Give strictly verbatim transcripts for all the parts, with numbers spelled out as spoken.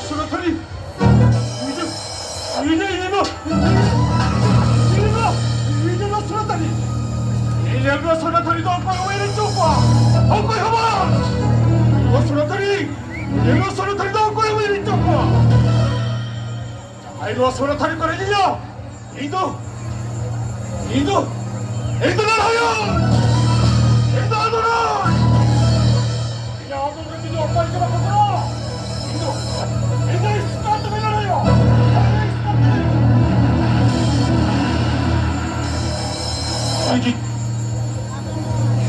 ᱥᱚᱱᱟᱛᱷᱟᱹᱨᱤ! ᱤᱧ ᱫᱚ, ᱤᱧ ᱫᱚ, ᱤᱧ ᱫᱚ, ᱤᱧ ᱫᱚ ᱱᱚᱣᱟ ᱥᱚᱱᱟᱛᱷᱟᱹᱨᱤ! ᱤᱧ ᱫᱚ ᱱᱚᱣᱟ ᱥᱚᱱᱟᱛᱷᱟᱹᱨᱤ ᱫᱚ ᱚᱠᱚᱭ ᱦᱚᱸ ᱵᱟᱹᱧ ᱨᱮᱡ ᱦᱚᱪᱚ ᱠᱚᱣᱟ! ᱚᱠᱚᱭ ᱦᱚᱸ ᱵᱟᱝ! ᱱᱚᱣᱟ ᱥᱚᱱᱟᱛᱷᱟᱹᱨᱤ! ᱤᱧ ᱫᱚ ᱱᱚᱣᱟ ᱥᱚᱱᱟᱛᱷᱟᱹᱨᱤ ᱫᱚ ᱚᱠᱚᱭ ᱦᱚᱸ ᱵᱟᱹᱧ ᱨᱮᱡ ᱦᱚᱪᱚ ᱠᱚᱣᱟ! ᱡᱟᱦᱟᱸᱭ ᱱᱚᱣᱟ ᱥᱚᱱᱟᱛᱷᱟᱹᱨᱤ ᱠᱚ ᱨᱮᱡᱤᱧᱟ, ᱤᱧ ᱫᱚ, ᱤᱧ ᱫᱚ, ᱤᱧ ᱫᱚ ᱞᱟᱹᱲᱦᱟᱹᱭᱟᱹᱧ! ᱤᱧ ᱫᱚ ᱟᱸᱫᱳᱲᱟᱹᱧ! ᱤᱧᱟᱹᱜ ᱟᱸᱫᱳᱲ ᱨᱮ ᱛᱤᱱᱟᱹᱜ ᱚᱠᱚᱭ ᱜᱮ ᱵᱟᱠᱚ ᱜᱚᱲᱚ! ᱤᱧ ᱫᱚ, ᱤᱧ ᱫᱚ ᱤᱥᱠᱟᱨ ᱛᱮ ᱞᱟᱹᱲᱦᱟᱹᱭᱟ! ᱤᱧ ᱫᱚ ᱤᱥᱠᱟᱨ ᱛᱮ!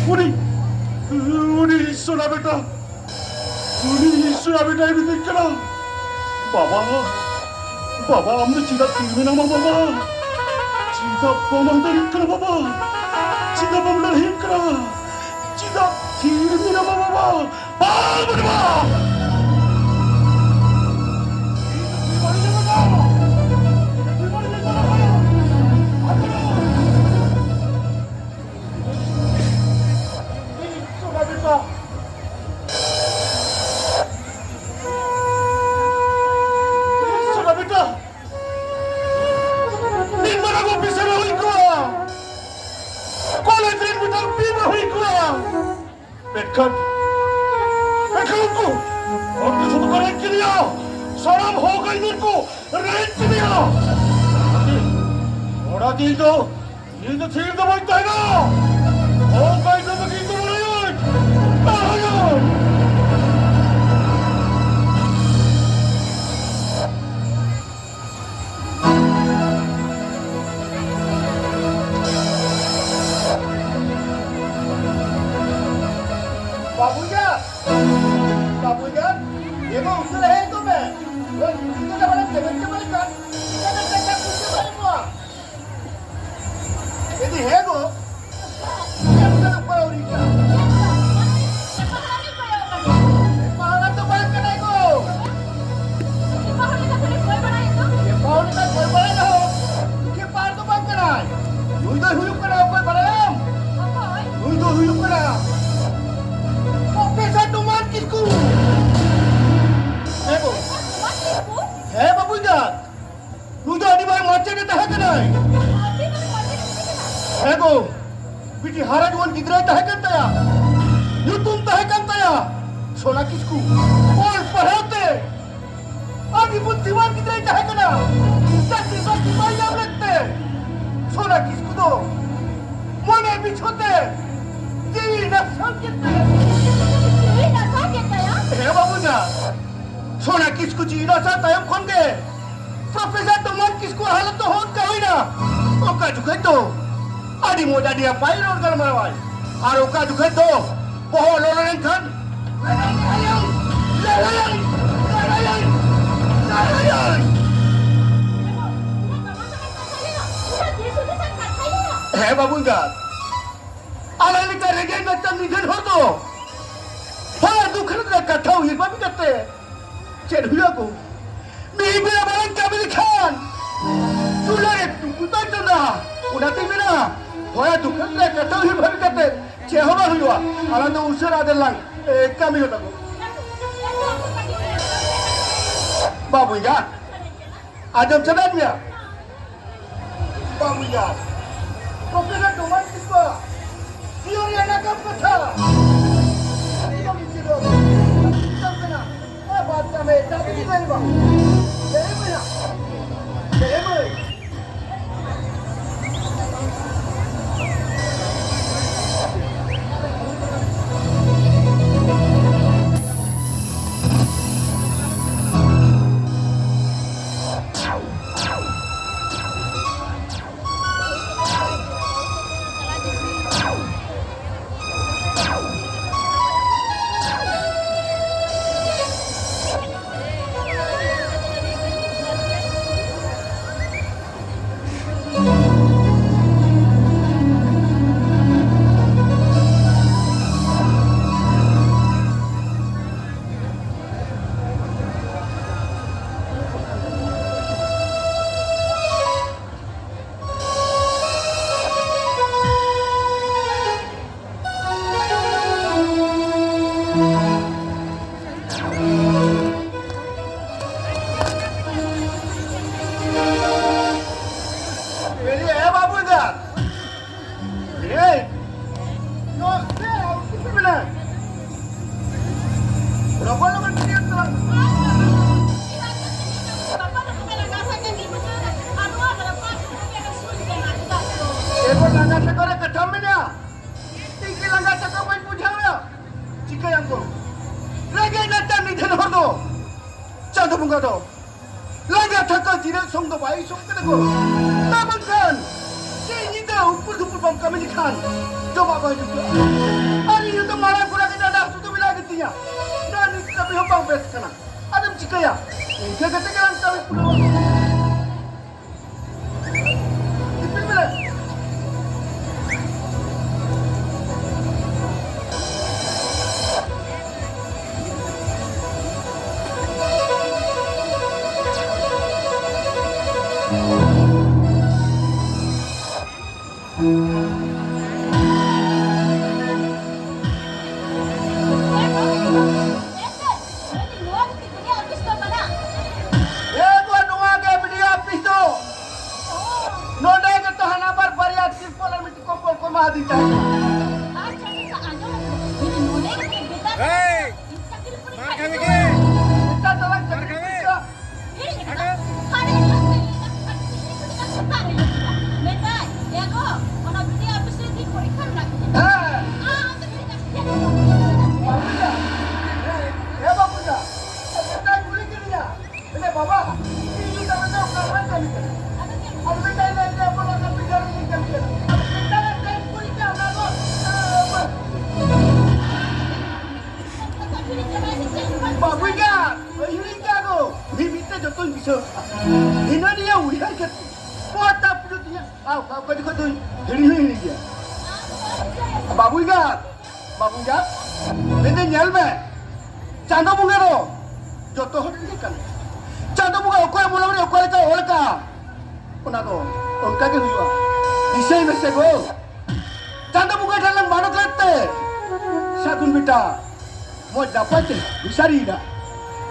ᱩᱱᱤ, ᱩᱱᱤ ᱥᱚᱱᱟ ᱵᱮᱴᱟ, ᱩᱱᱤ ᱤᱥᱚᱨ ᱟᱵᱮᱱ ᱰᱟᱭᱨᱤ ᱫᱮᱡ ᱠᱟᱱᱟ᱾ ᱵᱟᱵᱟ, ᱵᱟᱵᱟ, ᱟᱢ ᱫᱚ ᱪᱮᱫᱟᱜ ᱛᱤᱸᱜᱩ ᱢᱮᱱᱟᱢᱟ ᱵᱟᱵᱟ? ᱪᱮᱫᱟᱜ ᱵᱟᱢ ᱟᱸᱫᱳᱲ ᱠᱟᱱᱟ ᱵᱟᱵᱟ? ᱪᱮᱫᱟᱜ ᱵᱟᱢ ᱞᱟᱹᱲᱦᱟᱹᱭ ᱠᱟᱱᱟ? ᱪᱮᱫᱟᱜ ᱛᱷᱤᱨ ᱢᱮᱱᱟᱢᱟ ᱵᱟᱵᱟ? ᱵᱟᱝ ᱵᱟᱵᱟ! ᱥᱚᱱᱟ ᱵᱮᱴᱟ, ᱢᱤᱫ ᱢᱟᱨᱟᱝ ᱚᱯᱷᱤᱥᱟᱨ ᱮ ᱦᱩᱭ ᱠᱚᱜᱼᱟ, ᱠᱚᱞᱮᱡᱽ ᱨᱮᱱ ᱢᱤᱫᱴᱟᱝ ᱯᱤ ᱮᱢ ᱮ ᱦᱩᱭ ᱠᱚᱜᱼᱟ᱾ ᱢᱮᱱᱠᱷᱟᱱ, ᱢᱮᱱᱠᱷᱟᱱ ᱩᱱᱠᱩ, ᱩᱱᱠᱩ ᱥᱩᱫᱷᱩ ᱠᱚ ᱨᱮᱡ ᱠᱮᱫᱮᱭᱟ, ᱥᱟᱱᱟᱢ ᱦᱚᱠ ᱟᱹᱭᱫᱟᱹᱨ ᱠᱚ ᱨᱮᱡ ᱠᱮᱫᱮᱭᱟ᱾ ᱚᱱᱟᱛᱮ, ᱚᱱᱟᱛᱮ ᱤᱧ ᱫᱚ ᱤᱧ ᱫᱚ ᱛᱷᱤᱨ ᱫᱚ ᱵᱟᱹᱧ ᱛᱟᱦᱮᱱᱟ᱾ ᱦᱚᱠ ᱟᱹᱭᱫᱟᱹᱨ ᱞᱟᱹᱜᱤᱫ ᱫᱚ ᱞᱟᱹᱲᱦᱟᱹᱭᱟᱹᱧ᱾ ᱞᱟᱹᱲᱦᱟᱹᱭᱟᱹᱧ᱾ ᱵᱟᱹᱵᱩ ᱡᱟ, ᱵᱟᱹᱵᱩ ᱡᱟ, ᱮ ᱫᱚ ᱩᱥᱟᱹᱨᱟ ᱦᱮᱡ ᱠᱚᱜ ᱢᱮ᱾ ᱛᱟᱦᱮᱸ ᱠᱟᱱᱟᱭ᱾ ᱦᱮᱸ ᱜᱳ, ᱵᱤᱴᱤ ᱦᱟᱨᱟ ᱡᱩᱣᱟᱹᱱ ᱜᱤᱫᱽᱨᱟᱹᱭ ᱛᱟᱦᱮᱸ ᱠᱟᱱ ᱛᱟᱭᱟ, ᱧᱩᱛᱩᱢ ᱛᱟᱦᱮᱸ ᱠᱟᱱ ᱛᱟᱭᱟ ᱥᱳᱱᱟ ᱠᱤᱥᱠᱩ᱾ ᱚᱞ ᱯᱟᱲᱦᱟᱣ ᱛᱮ ᱟᱹᱰᱤ ᱵᱩᱫᱽᱫᱷᱤᱢᱟᱱ ᱜᱤᱫᱽᱨᱟᱹᱭ ᱛᱟᱦᱮᱸ ᱠᱟᱱᱟ᱾ ᱪᱟᱹᱠᱨᱤ ᱵᱟᱹᱠᱨᱤ ᱵᱟᱭ ᱧᱟᱢ ᱞᱮᱫ ᱛᱮ ᱥᱳᱱᱟ ᱠᱤᱥᱠᱩ ᱫᱚ ᱢᱚᱱᱮ ᱵᱤᱪᱷᱚ ᱛᱮ ᱡᱤᱣᱤ ᱱᱟᱥᱟᱣ ᱠᱮᱫ ᱛᱟᱭᱟ᱾ ᱡᱤᱣᱤ ᱱᱟᱥᱟᱣ ᱠᱮᱫ ᱛᱟᱭᱟ? ᱦᱮᱸ ᱵᱟᱹᱵᱩ ᱡᱟ, ᱥᱳᱱᱟ ᱠᱤᱥᱠᱩ ᱡᱤᱣᱤ ᱱᱟᱥᱟᱣ ᱛᱟᱭᱚᱢ ᱠᱷᱚᱱ ᱜᱮ ᱯᱨᱚᱯᱷᱮᱥᱚᱨ ᱰᱚᱢᱟᱱ ᱠᱤᱥᱠᱩ ᱦᱟᱞᱚᱛ ᱫᱚ ᱦᱚᱸ ᱚᱱᱠᱟ ᱦᱩᱭᱱᱟ᱾ ᱚᱠᱟ ᱡᱚᱠᱷᱮᱡ ᱫᱚ ᱟᱹᱰᱤ ᱢᱚᱡᱽ, ᱟᱹᱰᱤ ᱱᱟᱯᱟᱭ ᱨᱚᱲ ᱜᱟᱞᱢᱟᱨᱟᱣᱟᱭ, ᱟᱨ ᱚᱠᱟ ᱡᱚᱠᱷᱮᱡ ᱫᱚ ᱵᱚᱦᱚᱜ ᱞᱚᱞᱚ ᱞᱮᱱᱠᱷᱟᱱ ᱞᱟᱹᱲᱦᱟᱹᱭᱟᱹᱧ, ᱞᱟᱹᱲᱦᱟᱹᱭᱟᱹᱧ, ᱞᱟᱹᱲᱦᱟᱹᱭᱟᱹᱧ᱾ ᱦᱮᱸ ᱵᱟᱹᱵᱩ ᱮᱸᱜᱟᱛ, ᱟᱞᱮ ᱞᱮᱠᱟ ᱨᱮᱸᱜᱮᱡ ᱱᱟᱪᱟᱨ ᱱᱤᱫᱷᱟᱹᱱ ᱦᱚᱲ ᱫᱚ ᱦᱚᱲᱟᱜ ᱫᱩᱠ ᱨᱮᱱᱟᱜ ᱠᱟᱛᱷᱟ ᱩᱭᱦᱟᱹᱨ ᱵᱟᱝ ᱠᱟᱛᱮ ᱪᱮᱫ ᱦᱩᱭᱩᱜᱼᱟ ᱜᱳ? ᱢᱤᱫ ᱵᱮᱲᱟ ᱵᱟᱞᱟᱝ ᱠᱟᱹᱢᱤ ᱞᱮᱠᱷᱟᱱ ᱪᱩᱞᱦᱟᱹ ᱨᱮ ᱴᱩᱠᱩᱡ ᱵᱟᱭ ᱪᱚᱸᱫᱟ᱾ ᱚᱱᱟᱛᱮᱧ ᱢᱮᱱᱟ, ᱦᱚᱲᱟᱜ ᱫᱩᱠ ᱨᱮᱱᱟᱜ ᱠᱟᱛᱷᱟ ᱩᱭᱦᱟᱹᱨ ᱵᱷᱟᱵᱤ ᱠᱟᱛᱮ ᱪᱮᱫ ᱦᱚᱸ ᱵᱟᱝ ᱦᱩᱭᱩᱜᱼᱟ᱾ ᱟᱞᱟᱝ ᱫᱚ ᱩᱥᱟᱹᱨᱟ ᱫᱮᱞᱟᱝ, ᱮ, ᱠᱟᱹᱢᱤ ᱜᱚᱫᱟ ᱜᱳ᱾ ᱵᱟᱹᱵᱩ ᱮᱸᱜᱟ, ᱟᱸᱡᱚᱢ ᱥᱟᱱᱟᱭᱮᱫ ᱢᱮᱭᱟ? ᱵᱟᱹᱵᱩ ᱮᱸᱜᱟ, ᱯᱨᱚᱯᱷᱮᱥᱚᱨ ᱰᱚᱢᱟᱱ ᱠᱤᱥᱠᱩᱣᱟᱜ ᱡᱤᱭᱚᱱ ᱨᱮᱭᱟᱜ ᱱᱟᱜᱟᱢ ᱠᱟᱛᱷᱟ᱾ ᱟᱹᱰᱤ ᱵᱟᱹᱲᱤᱡ ᱪᱮᱫ ᱦᱚᱸ ᱵᱟᱝ ᱠᱟᱱᱟ᱾ ᱮ, ᱵᱟᱫ ᱠᱟᱜ ᱢᱮ, ᱮᱴᱟᱜ ᱡᱩᱫᱤ ᱞᱟᱹᱭ ᱢᱟ᱾ ᱞᱟᱹᱭ ᱢᱮ ᱱᱟ᱾ ᱞᱟᱹᱭ ᱢᱟᱹᱭ᱾ ᱞᱟᱸᱜᱟ ᱛᱷᱟᱠᱟ ᱡᱤᱨᱟᱹᱜ ᱥᱚᱝ ᱫᱚ ᱵᱟᱭ ᱥᱚᱝ ᱠᱟᱱᱟ ᱜᱚ᱾ ᱛᱟ ᱵᱟᱝᱠᱷᱟᱱ ᱥᱤᱧ ᱧᱤᱫᱟᱹ ᱩᱯᱩᱞ ᱫᱩᱯᱩᱞ ᱵᱟᱢ ᱠᱟᱹᱢᱤ ᱞᱮᱠᱷᱟᱱ ᱡᱚᱢᱟᱜ ᱵᱟᱭ ᱡᱩᱴᱟᱹᱜᱼᱟ᱾ ᱟᱨ ᱤᱧ ᱦᱚᱸᱛᱚ ᱢᱟᱨᱟᱝ ᱠᱚᱲᱟ ᱜᱮ, ᱰᱟᱸᱰᱟ ᱦᱟᱹᱥᱩ ᱫᱚ ᱢᱮᱱᱟᱜ ᱜᱮᱛᱤᱧᱟ᱾ ᱱᱚᱣᱟ ᱱᱤᱛ ᱠᱟᱹᱢᱤ ᱦᱚᱸ ᱵᱟᱝ ᱵᱮᱥ ᱠᱟᱱᱟ᱾ ᱟᱫᱚᱢ ᱪᱤᱠᱟᱹᱭᱟ? ᱤᱱᱠᱟᱹ ᱠᱟᱛᱮ ᱜᱮ ᱞᱟᱝ ᱠᱟᱹᱢᱤ ᱯᱩᱨᱟᱹᱣᱟ᱾ ᱤᱯᱤᱞ ᱢᱮᱞᱮ᱾ ᱮ ᱜᱚ, ᱱᱚᱣᱟ ᱜᱮ ᱵᱤ ᱰᱤ ᱳ ᱚᱯᱷᱤᱥ ᱫᱚ᱾ ᱱᱚᱰᱮ ᱜᱮ ᱛᱚ ᱦᱟᱱᱟ ᱵᱟᱨ ᱵᱟᱨᱭᱟ ᱛᱤᱨᱯᱚᱞ ᱟᱨ ᱢᱤᱫᱴᱤᱡ ᱠᱚᱢᱵᱚᱞ ᱠᱚ ᱮᱢᱟ ᱫᱤᱧ ᱛᱟᱦᱮᱸ ᱠᱟᱱᱟ᱾ ᱟᱪᱪᱷᱟ, ᱟᱪᱪᱷᱟ, ᱟᱸᱡᱚᱢ ᱟᱠᱚ᱾ ᱡᱩᱫᱤ ᱱᱚᱰᱮ ᱜᱮ ᱵᱮᱠᱟᱨ ᱮᱭ! ᱤᱧ ᱪᱟᱹᱠᱨᱤ ᱯᱚᱨᱤᱠᱠᱷᱟ ᱢᱟᱨ ᱠᱷᱟᱵᱤ ᱮᱢ ᱠᱤ? ᱦᱩᱭᱩᱜᱼᱟ᱾ ᱱᱮᱛᱟᱨ ᱫᱚ ᱵᱟᱝ ᱢᱟᱨ ᱪᱟᱹᱠᱨᱤ ᱠᱷᱟᱵᱤ? ᱯᱚᱨᱤᱠᱠᱷᱟ᱾ ᱦᱤᱲᱤᱧ ᱟᱠᱟᱫᱟ? ᱦᱟᱹᱴ! ᱦᱟᱹᱴ! ᱦᱟᱹᱴ! ᱦᱤᱲᱤᱧ ᱟᱠᱟᱫᱟ? ᱦᱟᱹᱴ! ᱦᱤᱲᱤᱧ ᱟᱠᱟᱫᱟ? ᱢᱮᱛᱟᱭ, ᱮ ᱜᱚ, ᱚᱱᱟ ᱵᱤ ᱰᱤ ᱳ ᱚᱯᱷᱤᱥ ᱨᱮ ᱛᱤᱦᱤᱧ ᱯᱚᱨᱤᱠᱠᱷᱟ ᱢᱮᱱᱟᱜ ᱛᱤᱧᱟ᱾ ᱦᱮᱸ᱾ ᱟᱢ ᱫᱚ ᱦᱤᱲᱤᱧ ᱟᱠᱟᱫᱟ? ᱵᱟᱹᱵᱩᱭᱟ, ᱦᱮᱸ, ᱦᱮᱸ ᱵᱟᱹᱵᱩᱭᱟ, ᱢᱮᱛᱟᱭ ᱠᱩᱞᱤ ᱠᱤᱫᱤᱧᱟ᱾ ᱮ ᱵᱟᱵᱟ, ᱤᱧ ᱫᱚ ᱢᱮᱛᱟᱭ ᱚᱠᱟ ᱨᱮ ᱠᱟᱹᱢᱤ ᱠᱟᱱᱟ? ᱟᱫᱚ ᱢᱮᱛᱟᱭ ᱞᱟᱹᱭ ᱫᱟ, ᱵᱚᱞᱚ ᱠᱟᱹᱢᱤ ᱠᱟᱱᱟ, ᱤᱧ ᱠᱟᱹᱢᱤ ᱠᱟᱱᱟ᱾ ᱟᱫᱚ ᱢᱮᱛᱟᱭ ᱠᱩᱞᱤ ᱠᱮᱫᱟ, ᱚᱱᱟ ᱫᱚ, ᱮ, ᱵᱟᱹᱵᱩᱭᱟ, ᱦᱤᱲᱤᱧ ᱠᱮᱫᱟ ᱜᱚ᱾ ᱢᱤᱫ ᱢᱤᱫ ᱛᱮ ᱡᱚᱛᱚᱧ ᱫᱤᱥᱟᱹ ᱟᱠᱟᱫᱼᱟ᱾ ᱦᱤᱱᱟᱹ ᱱᱤᱭᱟᱹ ᱩᱭᱦᱟᱹᱨ ᱠᱟᱛᱮ ᱯᱚᱨ ᱛᱟ ᱯᱩᱡᱟᱹ ᱛᱤᱧᱟᱹ᱾ ᱟᱨ ᱚᱠᱟ ᱚᱠᱟ ᱡᱚᱠᱷᱚᱱ ᱫᱚᱧ ᱦᱤᱲᱤᱧ ᱦᱚᱸᱧ ᱦᱤᱲᱤᱧ ᱜᱮᱭᱟ᱾ ᱵᱟᱹᱵᱩ ᱮᱸᱜᱟᱛ, ᱵᱟᱹᱵᱩ ᱮᱸᱜᱟᱛ, ᱢᱮᱱᱫᱟᱹᱧ ᱧᱮᱞ ᱢᱮ, ᱪᱟᱸᱫᱚ ᱵᱚᱸᱜᱟ ᱫᱚ ᱡᱚᱛᱚ ᱦᱚᱲ ᱨᱮᱱ ᱜᱮ ᱠᱟᱱᱟᱭ᱾ ᱪᱟᱸᱫᱚ ᱵᱚᱸᱜᱟ ᱚᱠᱚᱭ ᱢᱚᱞᱚᱝ ᱨᱮ ᱚᱠᱟ ᱞᱮᱠᱟᱭ ᱚᱞ ᱟᱠᱟᱫᱼᱟ, ᱚᱱᱟ ᱫᱚ ᱚᱱᱠᱟ ᱜᱮ ᱦᱩᱭᱩᱜᱼᱟ᱾ ᱫᱤᱥᱟᱹᱭ ᱢᱮᱥᱮ ᱜᱚ, ᱪᱟᱸᱫᱚ ᱵᱚᱸᱜᱟ ᱴᱷᱮᱱ ᱞᱟᱝ ᱢᱟᱱᱚᱛ ᱞᱮᱫ ᱛᱮ ᱥᱟᱹᱜᱩᱱ ᱵᱮᱴᱟ ᱢᱚᱡᱽ ᱱᱟᱯᱟᱭ ᱛᱮ ᱦᱩᱥᱟᱹᱨᱤᱭᱮᱱᱟ,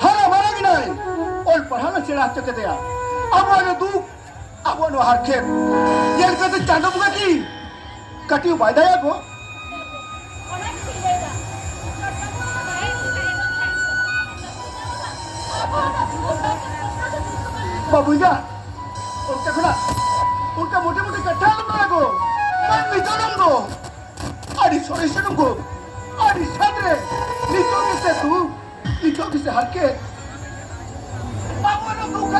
ᱦᱟᱨᱟ ᱢᱟᱨᱟᱝ ᱮᱱᱟᱭ, ᱚᱞ ᱯᱟᱲᱦᱟᱣ ᱞᱮ ᱥᱮᱬᱟ ᱦᱚᱪᱚ ᱠᱮᱫᱮᱭᱟ᱾ ᱟᱵᱚᱣᱟᱜ ᱫᱚ ᱫᱩᱠ, ᱟᱵᱚᱣᱟᱜ ᱱᱚᱣᱟ ᱦᱟᱨᱠᱮᱛ ᱧᱮᱞ ᱠᱟᱛᱮ ᱪᱟᱸᱫᱚ ᱵᱚᱸᱜᱟ ᱠᱤ ᱠᱟᱹᱴᱤᱡ ᱵᱟᱭ ᱫᱟᱭᱟ ᱜᱚ? ᱵᱟᱹᱵᱩ ᱮᱸᱜᱟ, ᱚᱱᱛᱮ ᱠᱷᱚᱱᱟᱜ ᱚᱱᱠᱟ ᱢᱚᱴᱮ ᱢᱚᱴᱮ ᱠᱟᱛᱷᱟ ᱟᱞᱚᱢ ᱨᱚᱲᱟ ᱜᱚ᱾ ᱢᱟᱹᱱᱢᱤ ᱡᱚᱱᱚᱢ ᱫᱚ ᱟᱹᱰᱤ ᱥᱚᱨᱮᱥ ᱡᱚᱱᱚᱢ ᱜᱚ, ᱟᱹᱰᱤ ᱥᱟᱫ ᱨᱮ᱾ ᱱᱤᱛᱚᱜ ᱜᱮᱥᱮ ᱫᱩᱠ, ᱱᱤᱛᱚᱜ ᱜᱮᱥᱮ ᱦᱟᱨᱠᱮᱛ᱾ ᱟᱵᱚ ᱫᱚ ᱫᱩᱠ